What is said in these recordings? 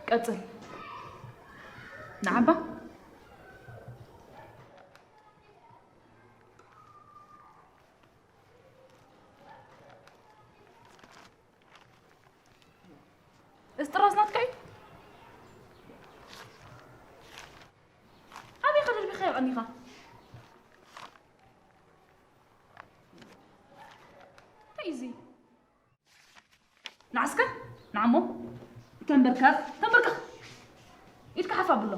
ቀጽል። ንዓባ። እዚ ጥራዝ ናትካ እዩ? ኣበይ ኢኻ ደርቢኻዮ ቀኒኻ? እንታይ እዩ እዚ? ንዓስከ ንዓሞ ተንበርከኽ፣ ተንበርከኽ። ኢድካ ሓፍ ኣብሎ።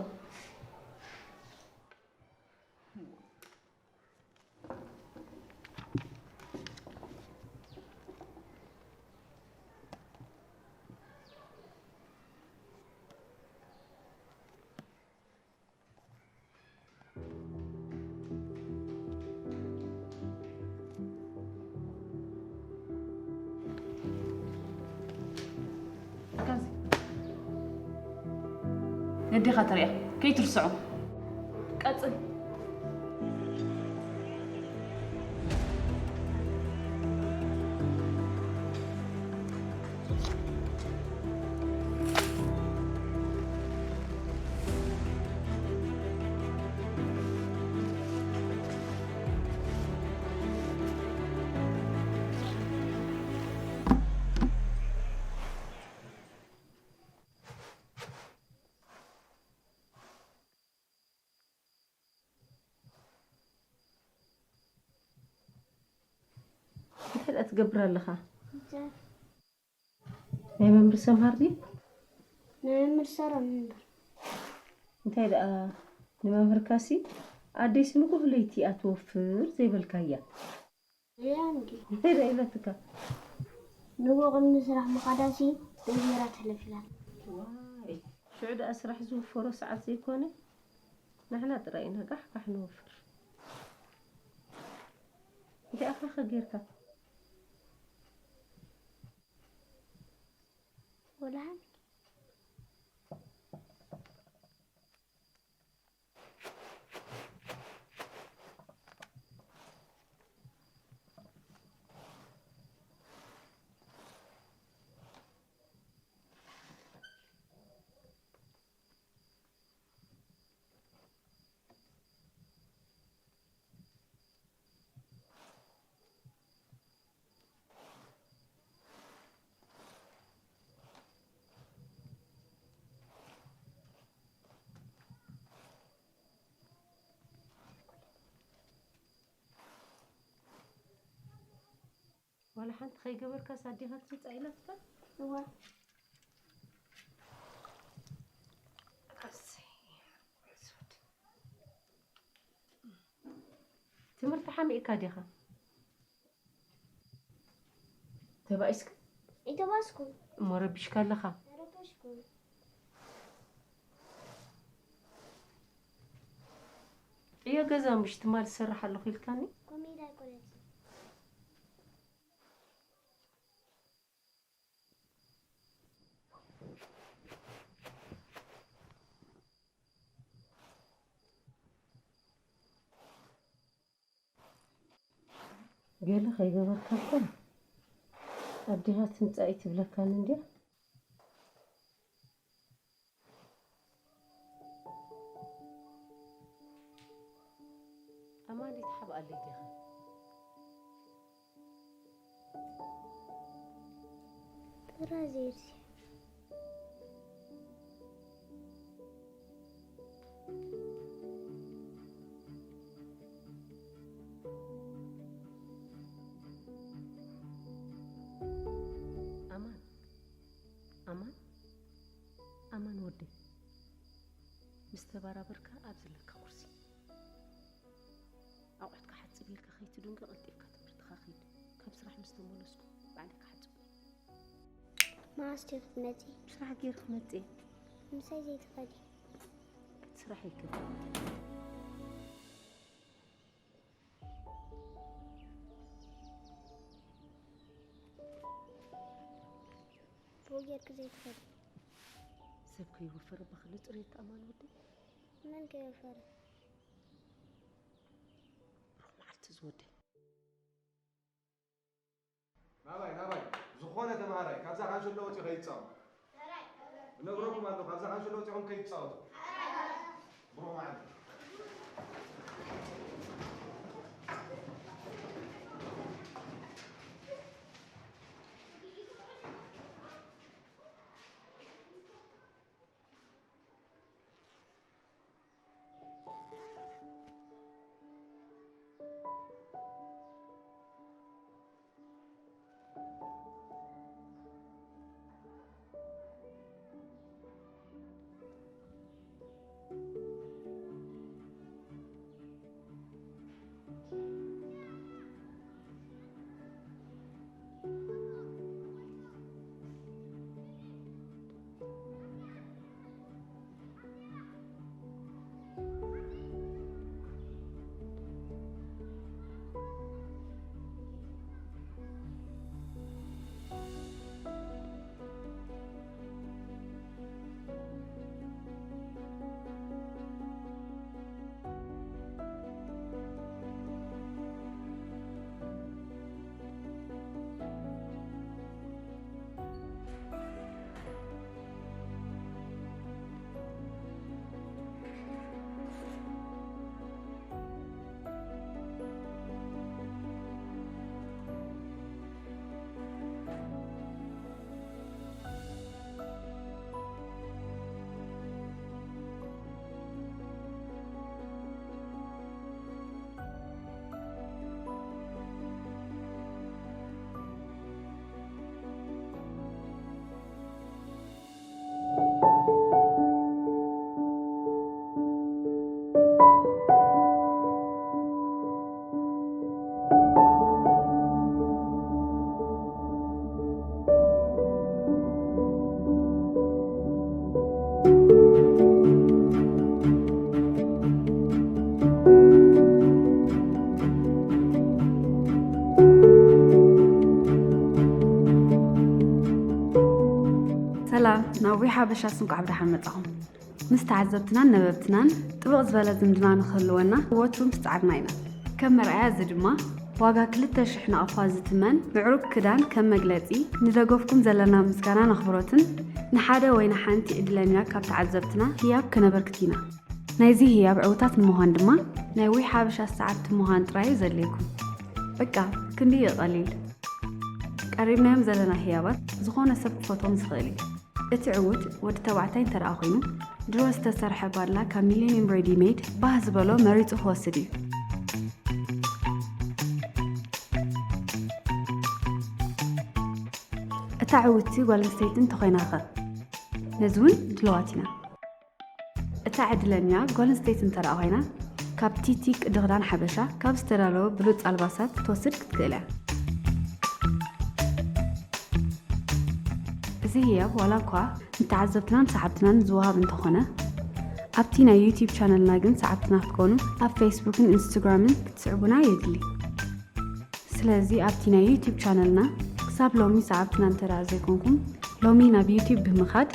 ነዴኻ ተሪያ ከይትርስዖ። ቀጽል። እንታይ ደኣ ትገብር ኣለኻ? እንታይ? ናይ መምህር ሰምሃር ድዩ? ናይ መምህር ሰላም እምበር። እንታይ ደኣ ንመምህርካሲ ኣደይሲ ንጉህ ለይቲ እያ ትወፍር ዘይበልካያ? እያ እንዲ። እንታይ ደኣ ኢለትካ? ንጎ ቅድሚ ስራሕ ምኻዳሲ እንጀራ ተለፊላ። ዋይ፣ ሽዑ ደኣ ስራሕ ዝውፈሮ ሰዓት ዘይኮነ? ንሕና ጥራይ ኢና ጋሕ ጋሕ ንወፍር። እንታይ ኣፍራኸ ጌርካ? ወላ ሓንቲ። ዋላ ሓንቲ ከይገበርካስ ኣዴኻ ትምጻእ ኢላትካ? እዋ። ኣሰይ፣ ርሱድ። ትምህርቲ ሓሚእካ ዲኻ? ተባኢስካ? ኣይተባስኩን። እሞ ረቢሽካ ኣለኻ? ኣይረበሽኩን። ዕዮ ገዛ ምሽ ትማል ዝሰርሕ ኣለኹ ኢልካኒ? ኮሚዳ ኣይኮነትን። ገለ ከይገበርካ እኮ ኣዴኻ ትምጻእ ትብለካኒ እንድያ። ኣማን ይትሓብኣለይ ዲኻ? ጥራ ዘይርሲ። ኣማን፣ ኣማን፣ ኣማን ወደይ፣ ምስ ተባራበርካ ኣብ ዘለካ ኩርሲ ኣቑሑትካ ሓጽብ ኢልካ ከይትድንጉ ቀልጢፍካ ትምህርትኻ ኺድ። ካብ ስራሕ ምስ ተመለስኩ ባዕለይ ክሓጽብ። መዓስ ዲኺ ክትመጺ? ስራሕ ገይረ ክመጽእ እየ። ምሳይ ዘይትኸዲ? ስራሕ ይከብድ። ጌርክ ዘይትፈልጥ። ሰብ ከይወፈረ ብኽሊ ጥሬት ተኣማን ወደይ። መን ከይወፈረ? ሩቕ መዓልቲ ዝወደይ። ናባይ ናባይ ዝኾነ ተምሃራይ ካብዛ ካንሸሎ ወፂኡ ከይፃወት እነግረኩም ኣለኹ። ካብዛ ካንሸሎ ወፂኹም ከይትፃወቱ። ብሩኽ መዓልቲ። ሰላም፣ ናብ ዊ ሓበሻ እንኳዕ ብደሓን መጻኹም። ምስ ተዓዘብትናን ነበብትናን ጥብቕ ዝበለ ዝምድና ንኽህልወና ወትሩ ምስ ጸዓርና ኢና። ከም መርኣያ እዚ ድማ ዋጋ ክልተ ሽሕ ናቕፋ ዝትመን ምዕሩግ ክዳን ከም መግለጺ ንደገፍኩም ዘለና ምስጋናን ኣኽብሮትን ንሓደ ወይ ንሓንቲ ዕድለኛ ካብ ተዓዘብትና ህያብ ከነበርክት ኢና። ናይዚ ህያብ ዕውታት ንምዃን ድማ ናይ ዊ ሓበሻ ሰዓብቲ ምዃን ጥራይ እዩ ዘድልየኩም። በቃ፣ ክንዲ እዩ ቀሊል። ቀሪብናዮም ዘለና ህያባት ዝኾነ ሰብ ክፈትዎም ዝኽእል እዩ። እቲ ዕዉት ወዲ ተባዕታይ እንተ ደኣ ኮይኑ፣ ድሮ ዝተሰርሐ ባድላ ካብ ሚሊኒየም ሬዲ ሜድ ባህ ዝበሎ መሪጹ ክወስድ እዩ። እታ ዕውትቲ ጓል ኣንስተይቲ እንተኾይናኸ? ነዚ እውን ድልዋት ኢና። እታ ዕድለኛ ጓል ኣንስተይቲ እንተ ደኣ ኮይና፣ ካብ ቲቲ ቅዲ ክዳን ሓበሻ ካብ ዝተዳለወ ብሉጽ ኣልባሳት ክትወስድ ክትክእል እያ። እዚ ህያብ ዋላ እኳ ንተዓዘብትናን ሰዓብትናን ዝወሃብ እንተኾነ፣ ኣብቲ ናይ ዩትዩብ ቻነልና ግን ሰዓብትና ክትኮኑ ኣብ ፌስቡክን ኢንስትግራምን ክትስዕቡና የድሊ። ስለዚ ኣብቲ ናይ ዩትዩብ ቻነልና ክሳብ ሎሚ ሰዓብትና እንተ ደኣ ዘይኮንኩም፣ ሎሚ ናብ ዩትዩብ ብምኻድ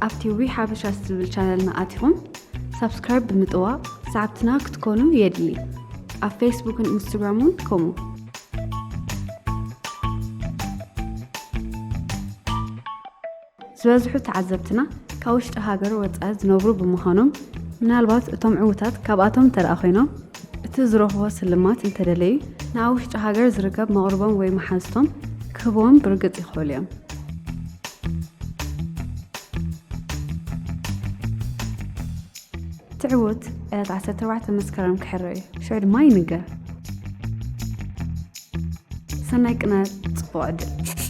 ኣብቲ ዊ ሓበሻ ዝብል ቻነልና ኣቲኹም ሳብስክራይብ ብምጥዋቕ ሰዓብትና ክትኮኑ የድሊ። ኣብ ፌስቡክን ኢንስትግራም እውን ከምኡ። ዝበዝሑ ተዓዘብትና ካብ ውሽጢ ሃገር ወጻኢ ዝነብሩ ብምዃኖም፣ ምናልባት እቶም ዕዉታት ካብኣቶም እንተ ደኣ ኮይኖም፣ እቲ ዝረኽቦ ስልማት እንተደለዩ፣ ንኣብ ውሽጢ ሃገር ዝርከብ መቕርቦም ወይ መሓዝቶም ክህብዎም ብርግጽ ይኽእሉ እዮም። እቲ ዕዉት ዕለት ዓሰርተ ኣርባዕተ መስከረም ክሕረ እዩ። ሽዑ ድማ ይንገር። ሰናይ ቅነ፣ ጽቡቕ ዕድል።